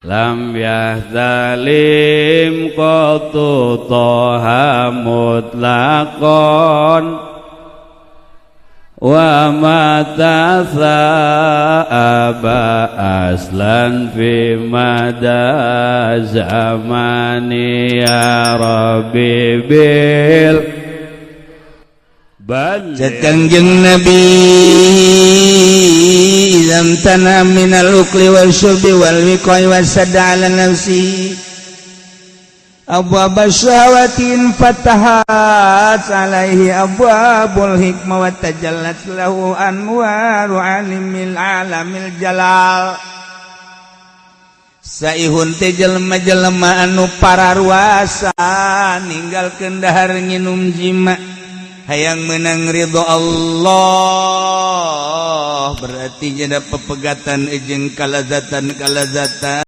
Lam yahtalim qattu toha mutlaqan wa ma aba aslan fi mada zamani ya rabbi bil. Kangjeng Nabi Idza minal ukli wal syurbi wal wiqai wasadda ala nafsi abwab syahawatin fatahat alaihi abwabul hikmah wa tajallat lahu anwaru alimil alamil jalal. Saihun teh jelema-jelema anu pararuasa ninggalkeun dahar, nginum, jima, hayang menang ridho Allah, berarti jadi pepegatan jeung kalazatan kalazatan.